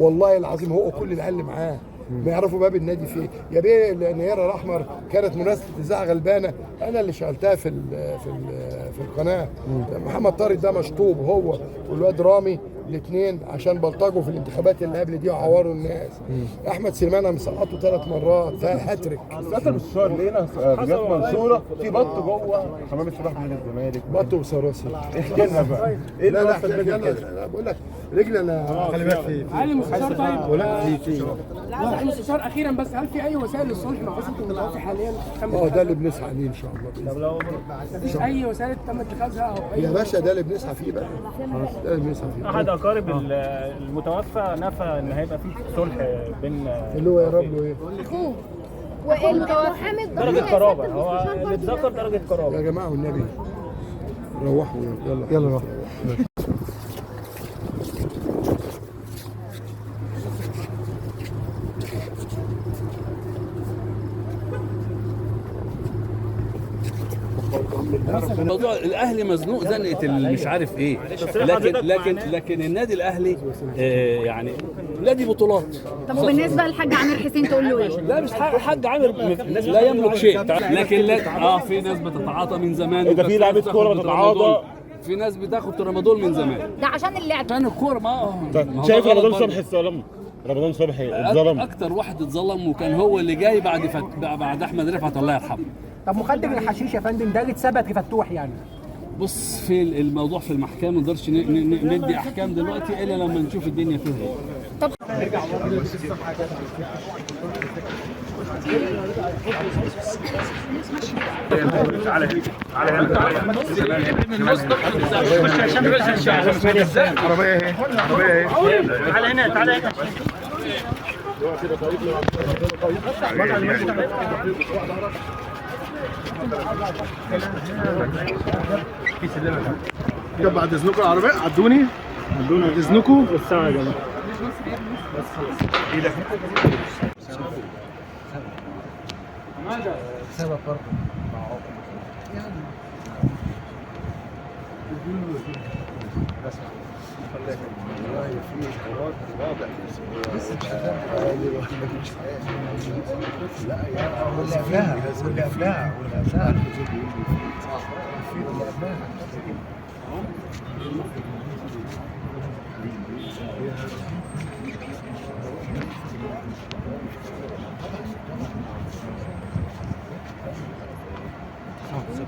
والله العظيم هو كل العيال اللي معاه ما يعرفوا باب النادي فيه. يا بيه النيره الاحمر كانت مناسبة اذاعة غلبانه، انا اللي شغلتها في ال في ال في القناة. محمد طارق ده مشطوب هو والواد رامي الاثنين عشان بلطجوا في الانتخابات اللي قبل دي وعوروا الناس. احمد سليمان انا مسقطه 3 مرات فهاتريك. سيادة المستشار لقينا فيديوهات منشورة في بط جوه حمام السباحة في نادي الزمالك. بط وصراصي. احكي لنا بقى ايه لا اللي لا حصل احكي بينك لك، كده؟ انا بقول لك رجلي انا. خلي بالك في هل المستشار طيب؟ ولا في لا المستشار اخيرا بس، هل في اي وسائل للصلح مع اسره المتوفي حاليا؟ ده اللي بنسعى ليه ان شاء الله باذن الله. مفيش اي وسائل تم اتخاذها او اي؟ يا باشا ده اللي بنسعى فيه بقى، ده اللي بنسعى فيه. احد اقارب المتوفى نفى ان هيبقى في صلح بين اللي هو يا رب له ايه؟ اخوه والمحامي درجه قرابة، هو اللي اتذكر درجه قرابة. يا جماعة والنبي روحوا، يلا يلا روح. موضوع الاهلي مزنوق زنقه مش عارف ايه، لكن لكن لكن النادي الاهلي يعني نادي بطولات. طب وبالنسبة للحاج عامر حسين تقول له ايه؟ لا مش حاج عامر لا يملك شيء، لكن لا في ناس بتتعاطى من زمان. إيه ده، في لعيبة كورة بتتعاطى؟ في ناس بتاخد ترامادول من زمان ده عشان اللعب، عشان الكورة. ما شايف رمضان صبحي اتظلم؟ رمضان صبحي اتظلم اكتر واحد اتظلم، وكان هو اللي جاي بعد بعد احمد رفعت الله يرحمه. طب مخدر الحشيش يا فندم ده اللي اتثبت لفتوح يعني؟ بص في الموضوع في المحكمة، ما نقدرش ندي احكام دلوقتي الا لما نشوف الدنيا فيها ايه. طب تعالى هنا، تعالى هنا. طب بعد اذنكم العربية عدوني، عدوني بعد اذنكم. الساعة يا جماعة. سبب برضه والله في حوار واضح. لا يا واللي قبلها واللي قبلها واللي قبلها واللي قبلها.